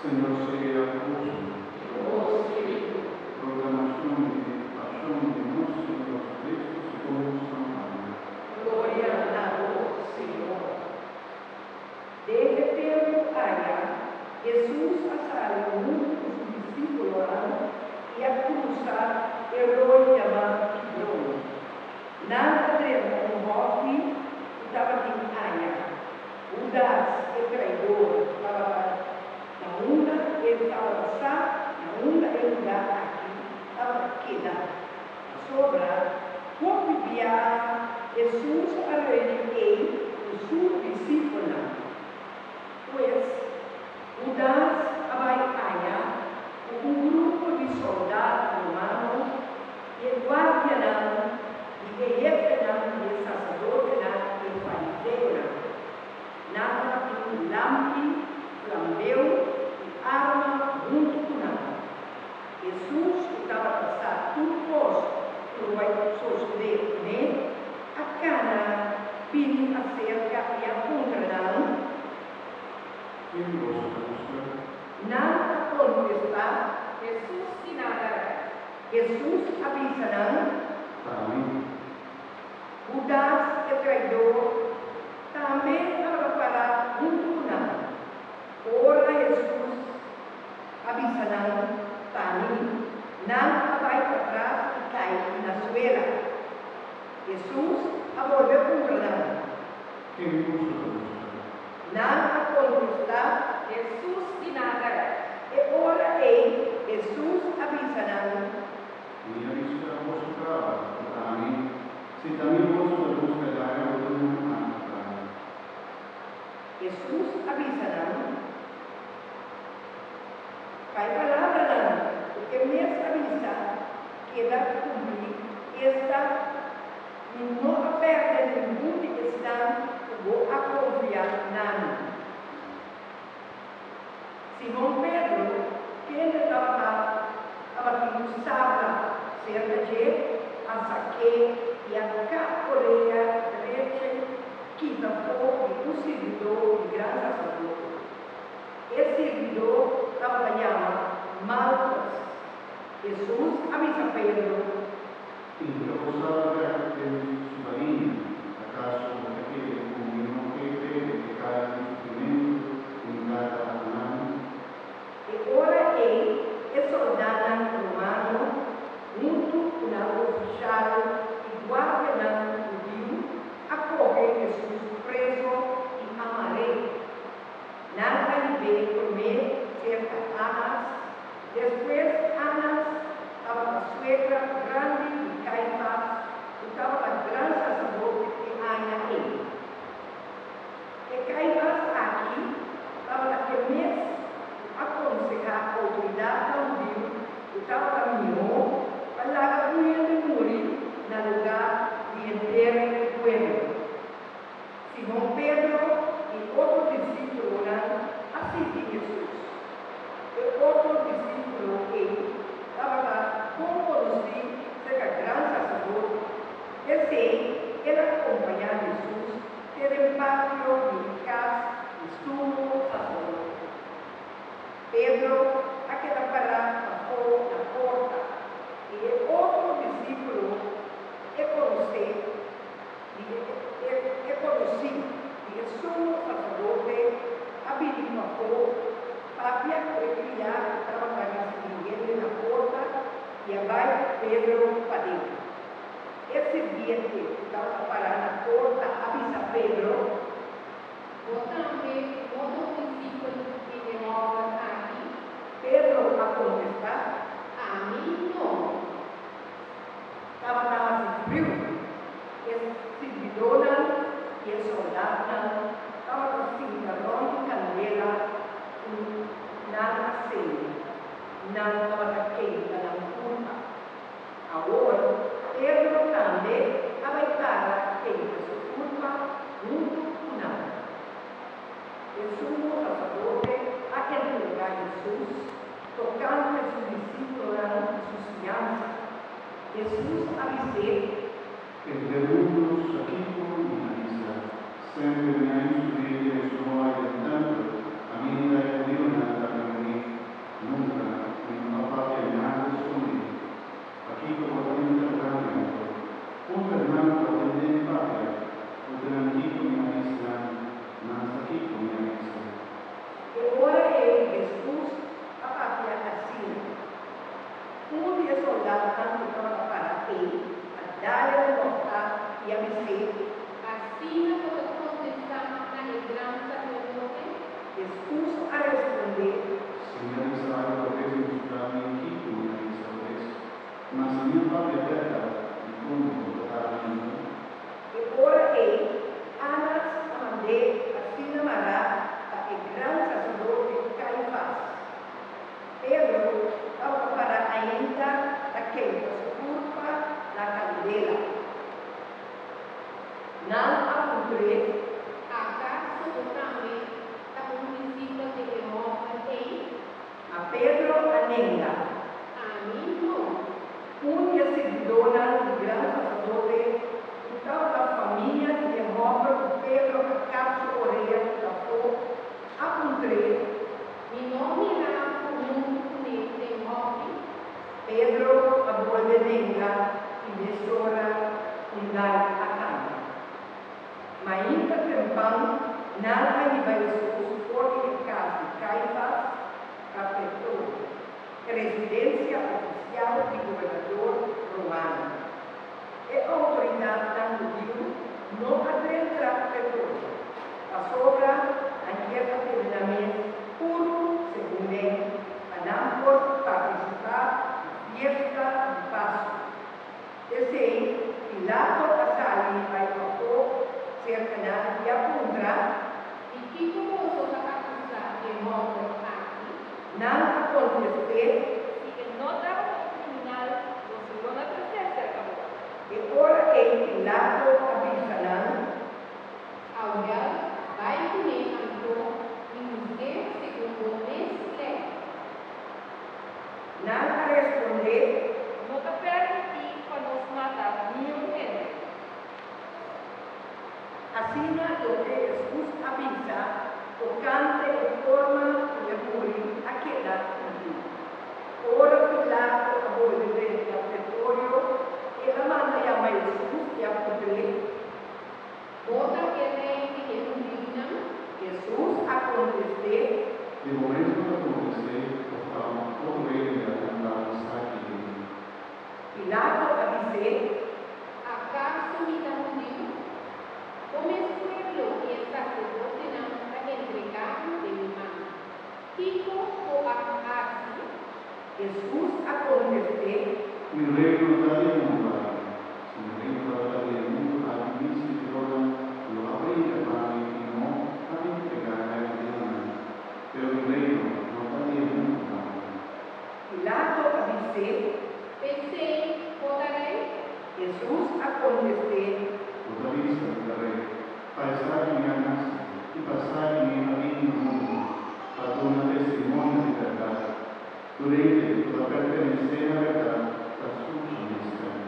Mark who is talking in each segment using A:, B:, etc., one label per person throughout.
A: Señor sea ku boso.
B: I ku bo spiritu.
A: Proklamashon di e Pashon di nos Señor Jesucristo segun San Juan.
B: Gloria na bo, Señor.
C: Den e tempu aya, Hesus a sali huntu ku su disípulonan i a krusa e roi yamá Kidron. Nan a drenta un hòfi ku tabatin aya. Hudas, e traidor, tabata na unda e tabata sa na unda e lugá aki tabata keda, pasobra hopi biaha Hesus a reuní ei ku su disipelnan. Pues, Hudas a bai aya ku un grupo di sòldá romano i e guardianan di e hefenan di e saserdotenan i e fariseonan. Nan tabatin lampi, flambeu i arma huntu ku nan. Hesus, ku tabata sa tur kos ku lo bai sosodé kuné, a kana bini aserka i a puntra nan.
A: Ken boso ta buska?
C: Nan a kontestá.
B: Hesus di Nazaret.
C: Hesus a bisa nan.
A: Ta mi.
C: Hudas, e traidor, tambe tabata pará huntu ku nan. Ora Hesus a bisa nan, Ta mi, nan a bai patras i kai na suela. Hesus a bolbe puntra nan.
A: Ken boso ta buska?
C: Nan a kontestá.
B: Hesus di Nazaret.
C: E ora ei Hesus a bisa nan.
A: Mi a bisa boso kaba ku ta ami. Si ta mi boso ta buska, laga e otronan anto kai.
C: Hesus a bisa nan, Pa e palabranan ku e mes a bisa keda kumplí, esta, Mi no a pèrdè ningun di esnan ku bo a konfia na mi. Simon Pedro, kende tabata tabatin un sabla serka dje, a sak'é i a kap orea drechi kita for di un sirbidó di gran saserdote. E sirbidó tabata yama Malkus. Hesus a bisa Pedro.
A: Hinka bo sabla bek den su bariña. Akaso bo ta kere ku mi no ke bebe e kara di sufrimentu ku mi Tata a duna mi?
C: E ora ei e sòldánan romano huntu ku nan ofishal i guardianan hudiu a kohe Hesus preso i a mar'é. Nan a hib'é promé serka Anas. Despues Anas tabata suegra grandi di Kaifas, ku tabata gran saserdote e aña ei. E Kaifas aki tabata e mes ku a konsehá outoridatnan hudiu ku tabata mihó pa laga un hende muri na lugá di henter e pueblo. Simon Pedro i otro disípulonan a sigui Hesus. E otro disípulo ei tabata bon konosí serka gran saserdote. P'esei el a kompañá Hesus te den patio di e kas di sumo saserdote. Pedro a keda pará pafó na porta, i e otro disípulo e konosé. Di e e konosí di e sumo saserdote a bini pafó papia ku e kriá ku tabata risibí hende na porta i a bai ku Pedro paden. E sirbiente ku tabata pará na porta a bisa Pedro.
B: Bo tambe no ta un disipel di e hòmber aki?
C: Pedro a kontestá.
B: Ami no.
C: Tabata hasi friu. E sirbidónan i e sòldatnan tabata sinta rònt di kandela ku nan a sende. Nan tabata kenta nan kurpa. Awor, Pedro tambe a bai para kenta su kurpa huntu ku nan. E sumo saserdote a interogá Hesus tokante su disípulonan i su siñansa. Hesus a bis'é.
A: Henter mundu sa kiko mi a bisa. Semper mi a instruí den snoa i den tèmpel, kaminda e hudionan ta reuní.
C: Pedro a bolbe nenga i mesora un gai a kanta. Mainta trempan nan a hiba Hesus for di e kas di Kaifas pa Pretorio, e residensia ofisial di gobernador romano. E outoridatnan hudiu no a drenta Pretorio, pasobra nan kier a tene nan mes puru segun lei pa nan por partisipá di fiesta di Pasku. P'esei, Pilato a sali bai pafó serka nan i a puntra.
B: Di kiko boso ta akusá e hòmber aki?
C: Nan a kontest'é.
D: Si e no tabata un kriminal, nos lo no a tres'é serka bo.
C: E ora ei Pilato a bisa nan.
B: Awel, bai kuné anto i husg'é segun bo mes lei.
C: Nan a respondé.
D: No ta permití pa nos mata niun hende.
C: Asina loke Hesus a bisa tokante e forma ku e muri a keda kumplí. Ora Pilato a bolbe drenta Pretorio, el a manda yama Hesus i a puntr'é.
B: Bo ta e rei di e hudiunan?
C: Hesus a kontest'é.
A: Di momento ta kontest'é òf ta un otro hende a konta bo esaki di mi?
C: Pilato a bis'é.
B: Akaso mi ta hudiu? Bo mes pueblo i e saserdotenan a entregá bo den mi man. Kiko bo a hasi?
C: Hesus a kontest'é.
A: Mi reino no ta di e mundu aki. Si mi reino tabata di e mundu aki, mi sirbidónan lo a bringa pa mi i no a entregá na e hudiunan. Pero mi reino no ta di e mundu aki.
C: Pilato a bis'é.
B: P'esei bo ta rei?
C: Hesus a kontest'é.
A: Bo ta bisa, mi ta rei. Pa esaki mi a nase i pa esaki mi a bini na mundu, pa duna testimonio di bèrdat. Tur hende ku ta pertenesé na bèrdat ta skucha mi stèm.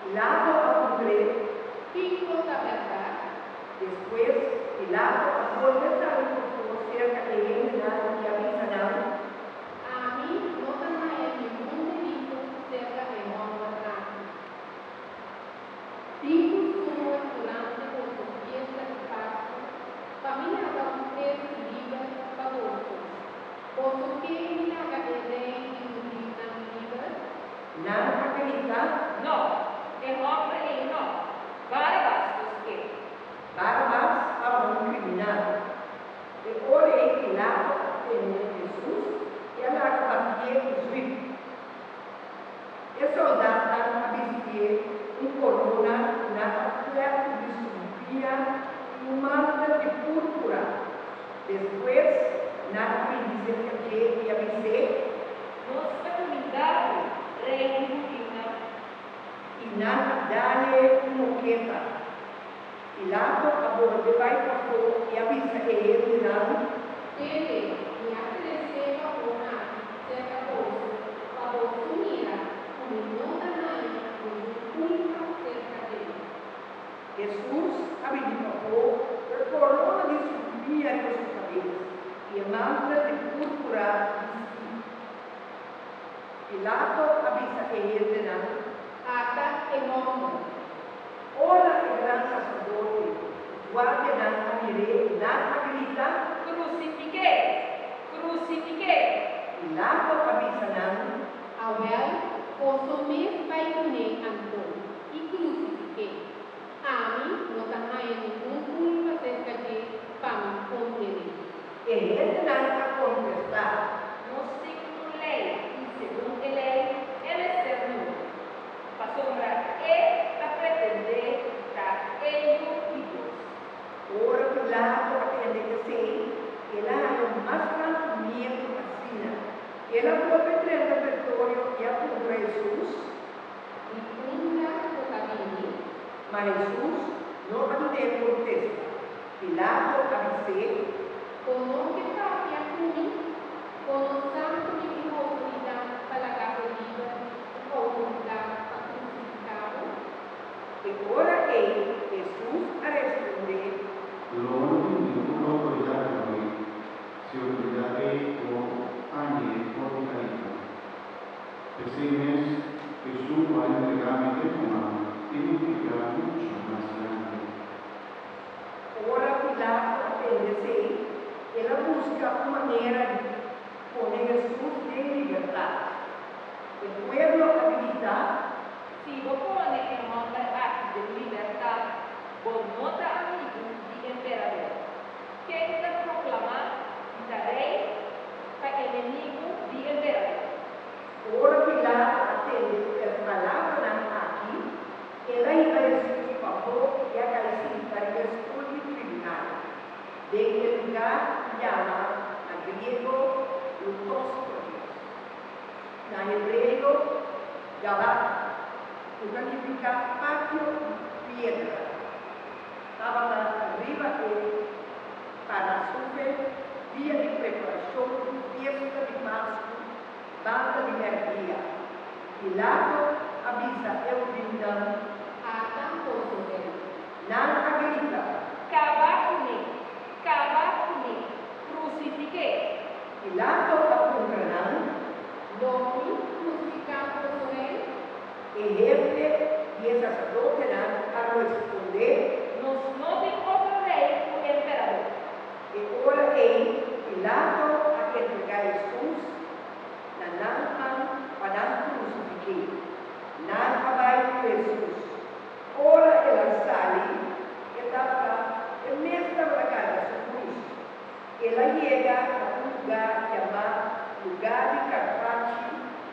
C: Pilato a puntr'é.
B: Kiko ta bèrdat?
C: Despues, Pilato a bolbe sali pafó serka e hendenan i a bisa nan.
B: Ami no ta haña ningun delito serka e hòmber aki. Tin kustumber durante boso fiesta di Pasku pa mi laga un prezu liber pa boso. Boso ke mi laga e rei di hudiunan liber?
C: Nan a grita.
D: No, e hòmber ei no! Bárabas nos ke!
C: Bárabas tabata un kriminal. E ora ei Pilato a tene Hesus i a laga batié ku zwip. E sòldatnan a bistié un korona ku nan a flèktu di sumpiña i un mantel di púrpura. Despues nan a bini serka dje i a bis'é.
D: Nos ta kumindá bo, Rei di hudiunan.
C: I nan a dal'é un moketa. Pilato a bolbe bai pafó i a bisa e hendenan.
B: Tende, mi a tresé pafó aki serka boso, pa boso mira ku mi no ta haña ningun kulpa serka dje.
C: Hesus a bini pafó ku e korona di sumpiña riba su kabes i e mantel di púrpura bistí. Pilato a bisa e hendenan.
B: Ata e hòmber.
C: Ora e gran saserdote ku guardianan a mir'é, nan a grita.
D: Krusifik'é! Krusifik'é!
C: Pilato a bisa nan.
B: Awèl, boso mes bai kuné anto i krusifik'é. Ami no ta haña ningun kulpa serka dje pa mi konden'é.
C: E hendenan a kontestá.
D: Nos tin un lei i segun e lei e mester muri. Pasobra e ta pretendé di ta e Yu di Dios.
C: Ora Pilato a tende esei, el a haña mas tantu miedu asina. El a bolbe drenta Pretorio i a puntra Hesus.
B: Di unda bo ta bini?
C: Ma Hesus no a dun'é kontesta. Pilato a bis'é.
B: Bo no ke papia ku mi? Bo no sa ku mi tin outoridat pa laga bo liber i outoridat pa krusifiká bo?
C: E ora ei Hesus a respondé.
A: Lo bo no tin ningun outoridat riba mi, si outoridat ei bo hañ'é for di ariba.
C: manera di pone Hesus den libertat. E pueblo a grita.
D: Si bo pone e hòmber aki den libertat, bo no ta amigu di emperador. Ken ta proklamá di ta rei ta enemigu di emperador.
C: Ora Pilato a tende e palabranan aki, el a hiba Hesus pafó i a kai sinta riba e stul di tribunal, den e lugá ku yama na griego Lutostrotos, na hebreo Gabata, ku ta nifiká Patio di Piedra. Tabata riba e parasufe dia di preparashon di fiesta di Pasku banda di mèrdia. Pilato a bisa e hudiunan.
B: Ata boso rei.
C: Nan a grita.
D: Kaba kuné! Kaba kuné! Krusifik'é!
C: Pilato a puntra nan.
B: Lo mi krusifiká boso rei?
C: E hefe di e saserdotenan a respondé.
D: Nos no tin otro rei ku emperador.
C: E ora ei Pilato a entregá Hesus na nan man pa nan krusifik'é. Nan a bai ku Hesus. Ora el a sali, e tabata e mes tabata karga su krus. El a yega na un lugá yamá Lugá di Karpachi,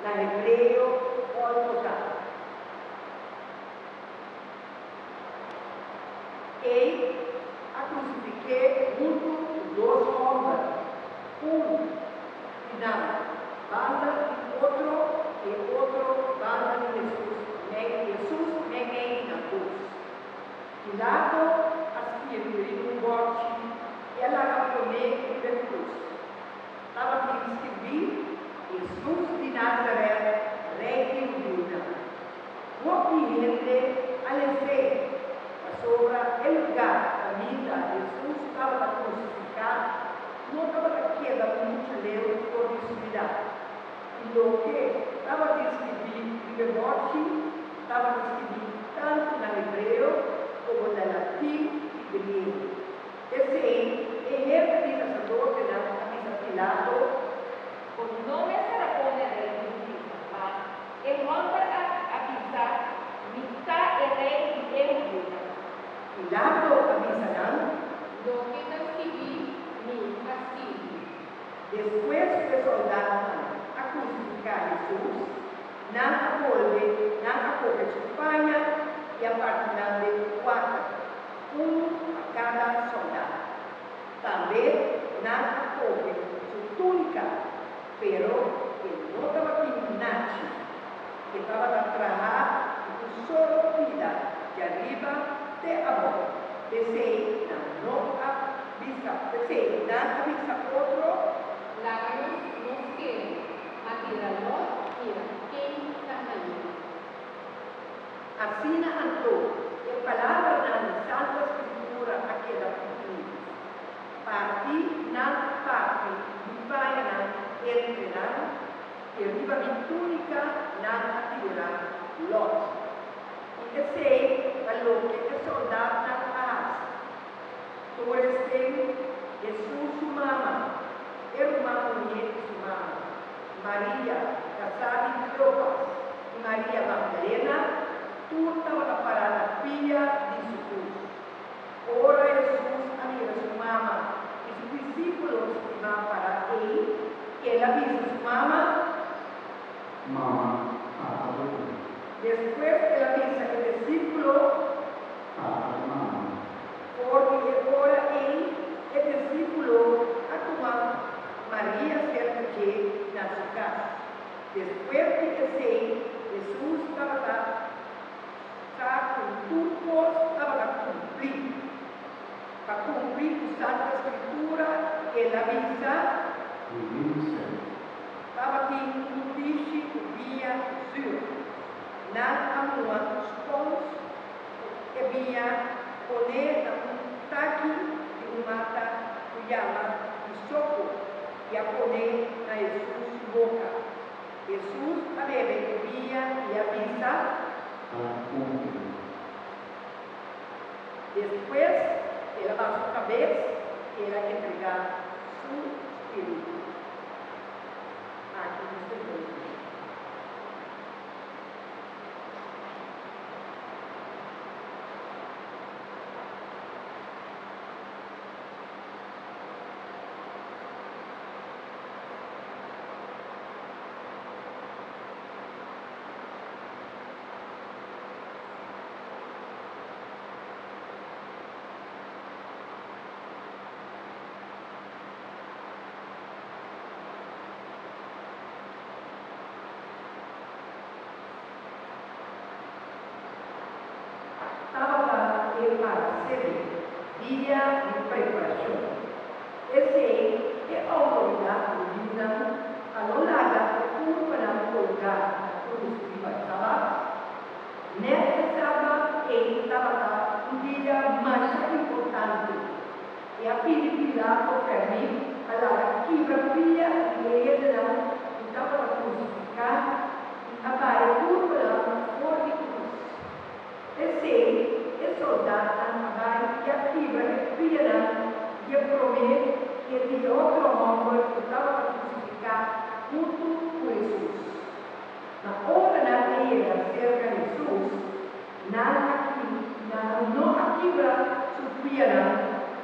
C: na hebreo, Gólgota. Ei a krusifik'é huntu ku dos hòmber, un di nan banda di otro i e otro banda di Hesus, Hesus meimei di nan dos. Pilato a skirbi riba un bòrchi i a laga pon'é riba e krus. Tabatin skirbí, Hesus di Nazarèt, Rei di hudiunan. Hopi hende a les'é, pasobra e lugá kaminda Hesus tabata krusifiká no tabata keda muchu leu for di siudat, i loke tabatin skirbí riba e bòrchi tabata skirbí tantu na hebreo komo na latin i griego. P'esei, e hefe di saserdotenan a bisa Pilato.
D: Bo no mester a pone rei di hudiunan, ma e hòmber aki a bisa, Mi ta e rei di e hudiunan.
C: Pilato a bisa nan.
B: Loke ta skibí, mi a skibi.
C: Despues ku e sòldatnan a krusifiká Hesus, nan a bolbe, nan a kohe su paña i a parti nan den kuater, unu pa kada sòldá. Tambe nan a kohe su túnika, pero e no tabatin nachi. E tabata trahá di un solo pida djariba te abou. P'esei nan no a bisa, p'esei nan a bisa otro.
B: Laga nos no skere, ma tira lòt mira ken ta hañ'é.
C: Asina anto, e palabranan di Santa Skritura a keda kumplí, Parti nan a parti mi pañanan entre nan, i riba mi túnika nan a tira lòt. I esei ta loke e sòldatnan a hasi. Tur esei, Hesus su mama, e ruman muhé di su mama, Maria, kasá di Klopas, i Maria Magdalena, tur tabata pará na pia di su krus. Ora Hesus a mira su mama i su disípulo stimá pará ei, el a bisa su mama.
A: Mama, ata bo yu.
C: Despues el a bisa e disípulo.
A: Ata bo mama.
C: For di e ora ei, e disípulo a tuma Maria serka dje na su kas. Despues di esei, Hesus tabata sa ku tur kos tabata kumplí. Pa kumplí ku Santa Skritura, el a bisa.
A: Mi tin sed.
C: Tabatin un bishi ku biña zür. Nan a muha un spons ku e biña poné na un taki di un mata ku yama hisopo i a poné na Hesus su boka. Hesus a bebe e biña i a bisa.
A: Ta kumplí.
C: Despues el a baha su kabes i el a entregá su spiritu. spiritu. Aki nos Señor di. Tabata e parasebe, dia di preparashon. Esei e outoridat hudiunan pa no laga e kurpanan kolgá na krus riba sabat. Nèt e sabat ei tabata un dia masha importante. E a pidi Pilato pèrmit pa laga kibra pia di e hendenan ku tabata krusifiká i a baha e kurpanan for di krus. P'esei, e soldatnan a bai i a kibra e pianan di e promé i e di e otro hòmber ku tabata krusifiká huntu ku Hesus. Ma ora nan a yega serka Hesus, nan a nan no a kibra su pianan,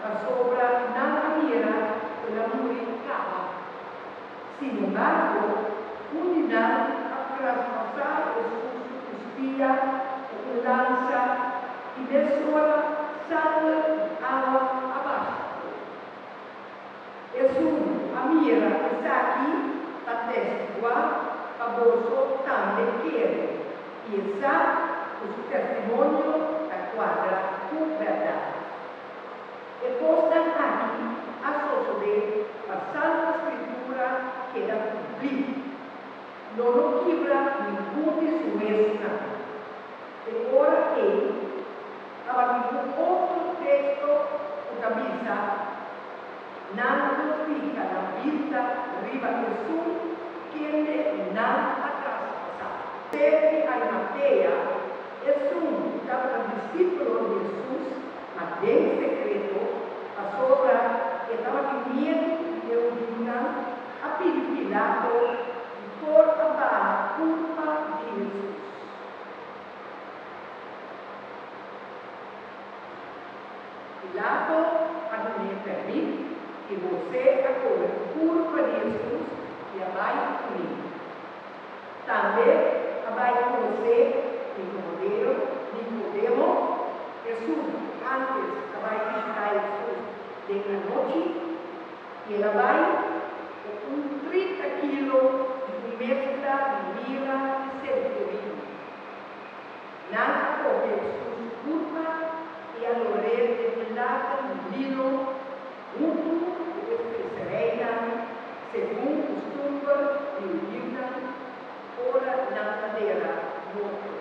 C: pasobra nan a mira ku el a muri kaba. Sinembargo, un di nan a traspasá Hesus su kuspia ku un lansa i mesora sanger i awa a basha afó. Esun ku a mira esaki ta testiguá pa boso tambe kere, i e sa ku su testimonio ta kuadra ku bèrdat. E kosnan aki a sosodé pa Santa Skritura keda kumplí. Lo no kibra ningun di su wesunan. E ora ei tabatin un otro teksto ku ta bisa, Nan lo fija nan bista riba esun kende nan a traspasá. José di Arimatea, esun ku tabata disípulo di Hesus, ma den sekreto, pasobra e tabatin miedu di e hudiunan, a pidi Pilato di por a baha kurpa di Hesus. Pilato a dun'é pèrmit i Hosé a kohe kurpa di Hesus i a bai kuné. Tambe a bai ku Hosé, Nikomodeo, Nikodemo, esun ku ántes a bai bishitá Hesus den anochi, i el a bai ku un 30 kilo di un meskla di mira i senterio. Nan a kohe Hesus su kurpa i a lor'é den un laken di lino huntu ku e spesereinan segun kustumber di hudiunan ora nan ta dera morto.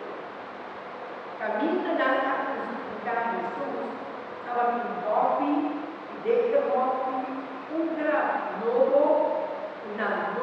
C: Kaminda nan a krusifiká Hesus tabatin hòfi i den e hòfi un graf nobo ku nan.